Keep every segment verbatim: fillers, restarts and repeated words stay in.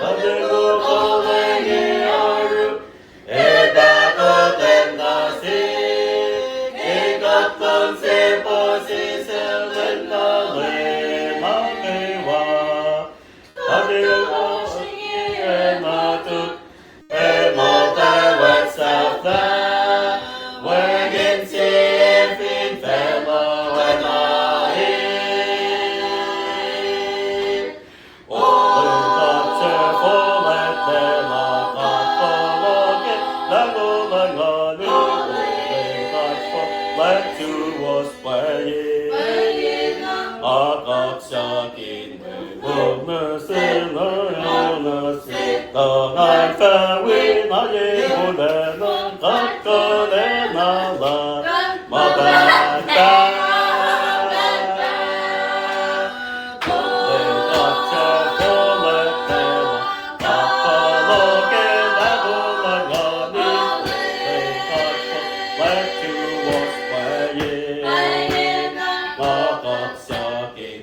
Kuht ac kuh lacnge oaru, ac pahkotwen nuh sihk, ke kuht luhngse puhsisacl in tuhlac nuh kwewa. Kuht ac oasr inge ac nuhtihk, ac muhtwacwacack sahflah, wacngihn sie fin facluh oacna in. O Leum God suc fuhlwactlacna, kuht fohlohk ke lahngo luhn nguhnihk, O Leum God fuhlwact suwohs pwacye. Nga kaksakihn mwe wo nuh sel, nuh sihk, tuh ngan fah wi na ye molacna, kuht kuh lacna lah ma pahtpaht. O Leum God suc fuhlwactlacna, kuht fohlohk ke lahngo luhn nguhnihk, O Leum God fuhlwact suwohs pwacye. Nga kaksakihn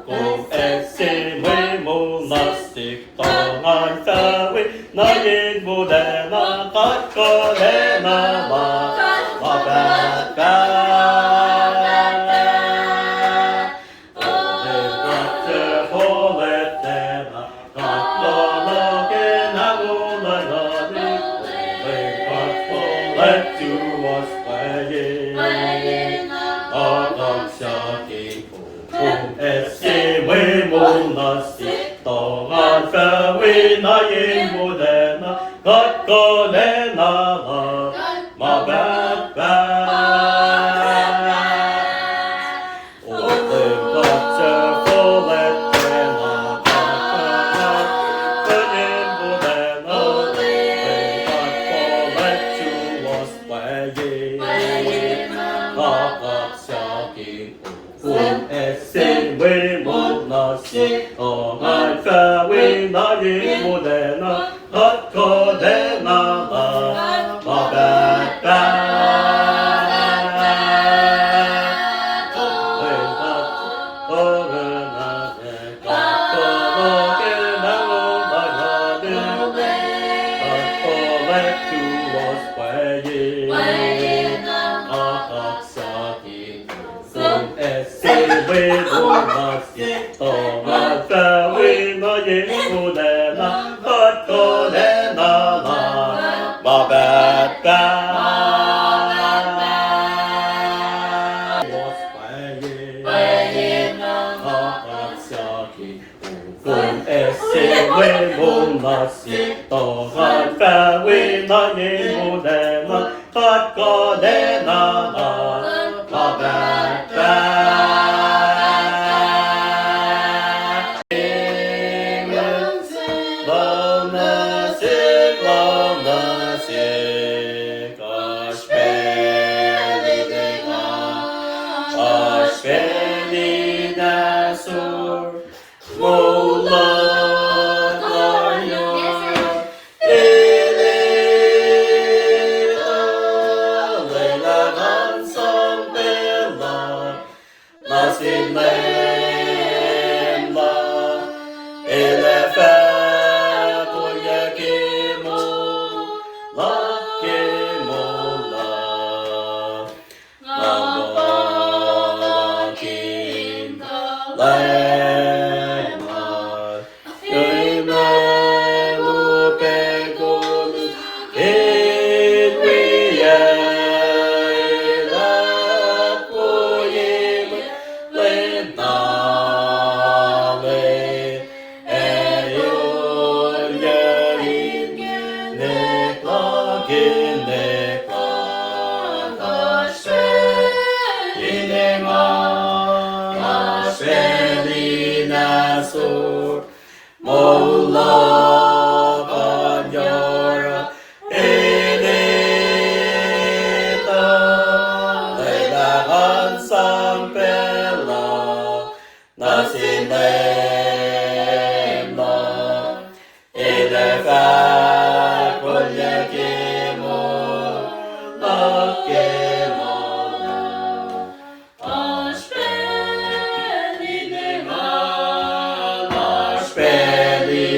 kom ac sie mwe moul nuh sihk, tuh ngan fah wi na ye molacna, kuht kuh lacna lah ma pahtpaht. O Leum God suc fuhlwactlacna, kuht fohlohk ke lahngo luhn nguhnihk, O Leum God fuhlwact suwohs pwacye. Nga kaksakihn kom ac sie mwe moul nuh sihk, tuh ngan fah wi na ye molacna, kuht kuh lacna lah ma pahtpaht. O Leum God suc fuhlwactlacna, kuht fohlohk ke lahngo luhn nguhnihk, O Leum God fuhlwact suwohs pwacye. Nga kaksakihn kom ac sie mwe moul nuh sihk, tuh ngan fah wi na ye molacna, kuht kuh lacna lah ma pahtpaht. O Leum God suc fuhlwactlacna, kuht fohlohk ke lahngo luhn nguhnihk, kuht fuhlwact suwohs pwacye. Nga kaksakihn kom ac sie mwe moul nuh sihk, tuh ngan fah wi na ye molacna, kuht kuh lacna lah ma pahtpaht. Suwohs pwacye. Nga kaksakihn kom ac sie mwe moul nuh sihk, tuh ngan fah wi na ye molacna, kuht kuh lacna lah ma pahtpaht. Lal nuh sihk, lal nuh sihk, oasr pacl in engan, oasr pacl in ahsor, moul luhk oan yohk, el ac lwelah ngan sang pacl luhk nuh sin Leum luhk, el ac fah kolyuck ke moul luhk, ke moul luhk. Nga puhlakihn Leum luhk, Leum ac upac kom in wiyuc, el ahkwoye mwet lwen na lwelah, ac olyuc inkacnek luhk, inkacnek luhk. Oasr pacl in engan, oasr pacl in ahsor, moul luhk oan yohrohl, el ac lwelah ngan sang pacl luhk nuh sin Leum luhk, el ac fah kolyuck ke moul luhk, ke moul luhk. Oasr pacl in engan, oasr pacl in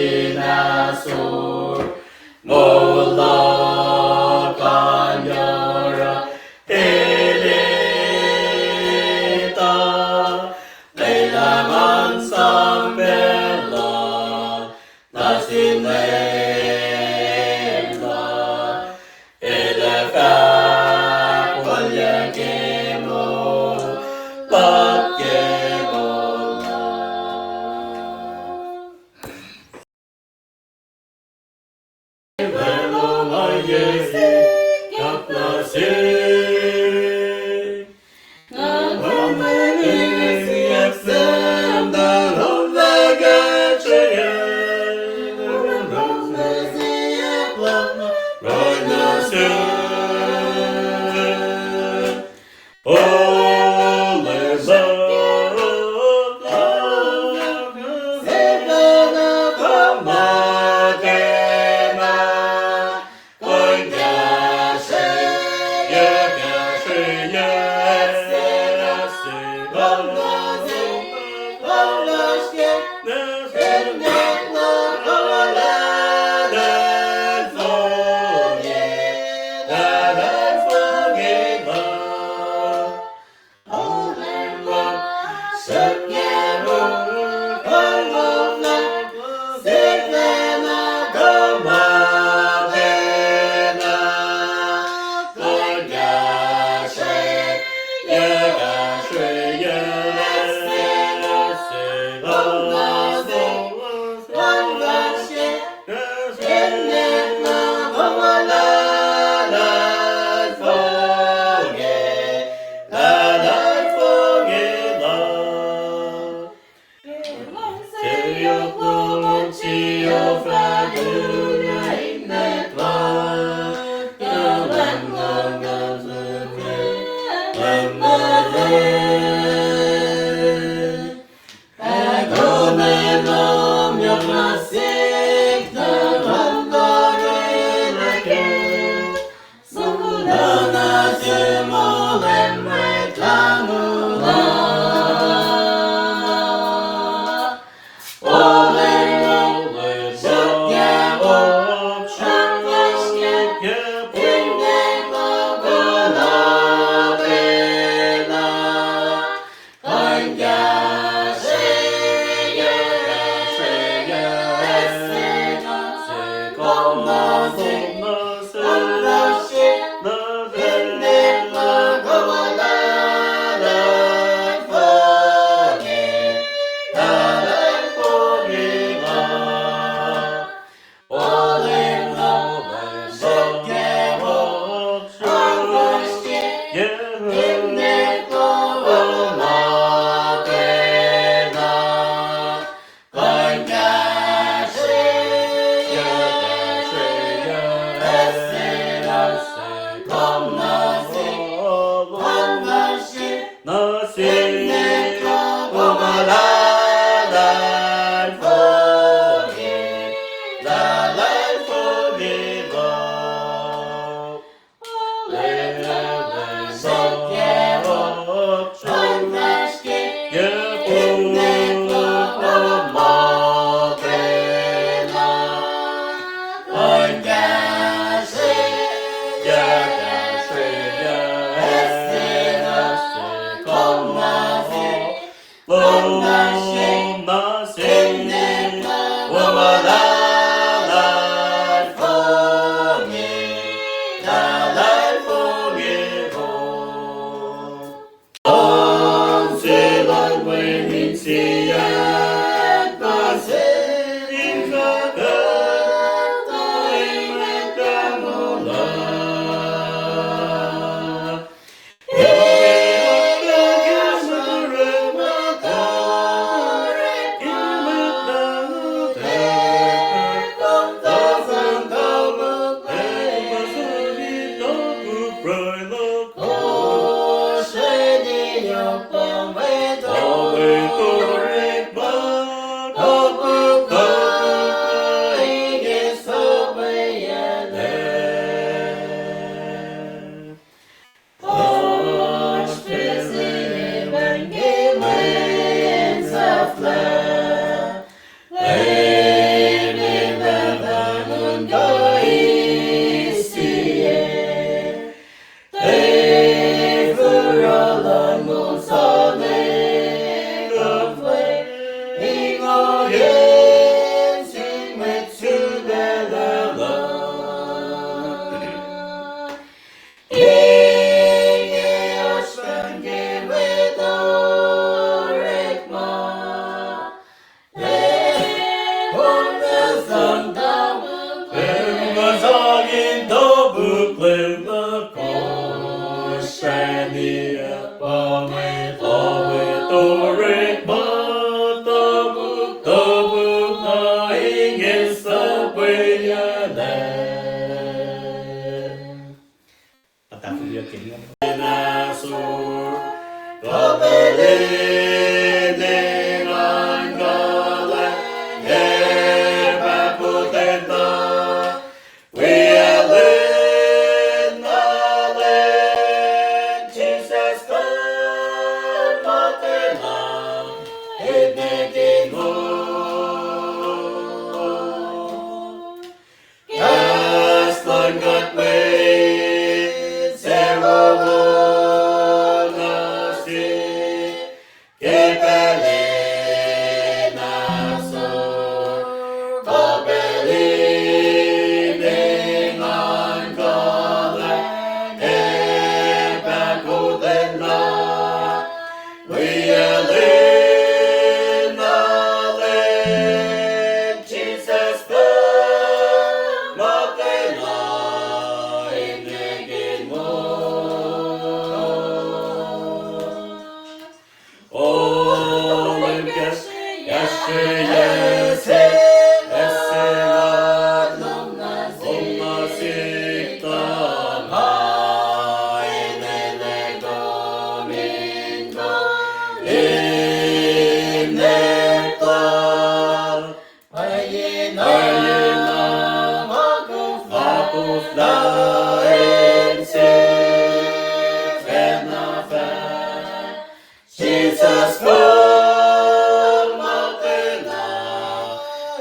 Jisus, kom muhkwena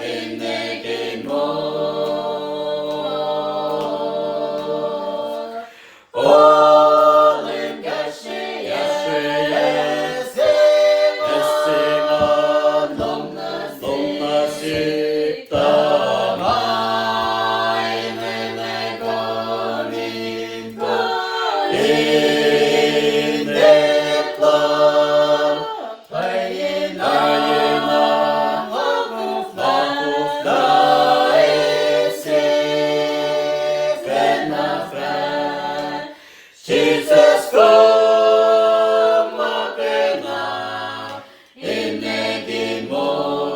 in nekin moul. O Leum, kahsrweyuc, kahsrweyuc, ase, ase nga lom nuh sihk, lom nuh sihk, tuh nga in nekin kom in kuh in eklac. Jisus, kom muhkwena in nekin moul.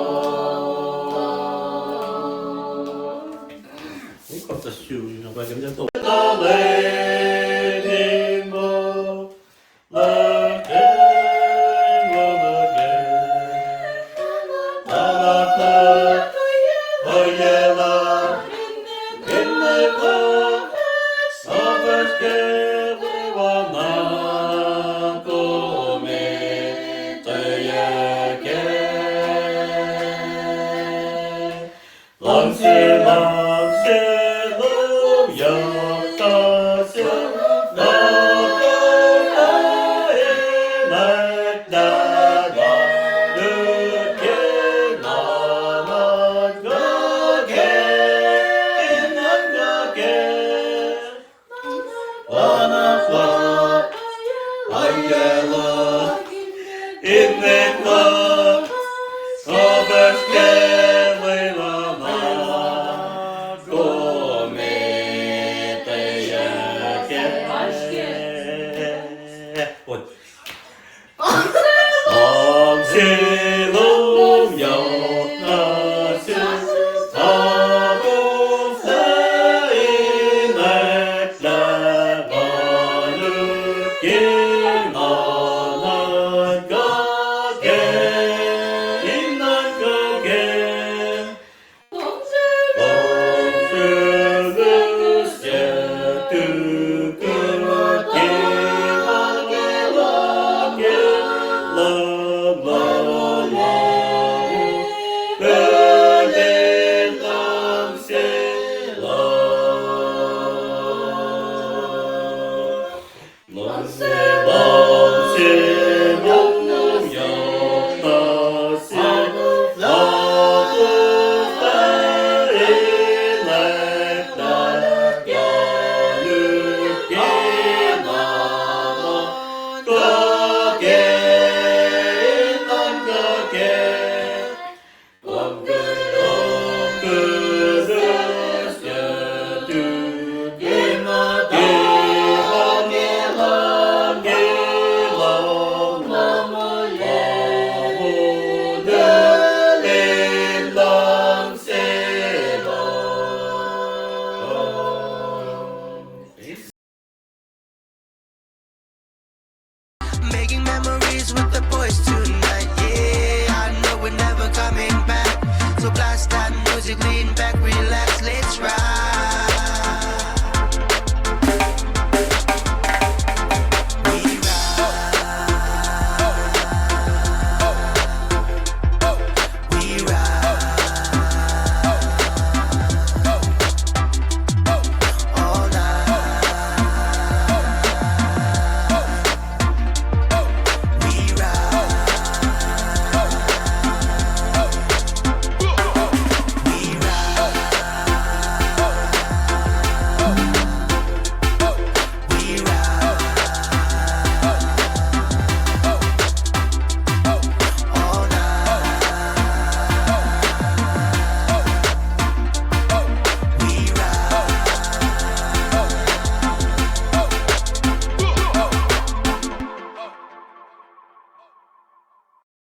Making memories with the boys tonight. Yeah, I know we're never coming back. So blast that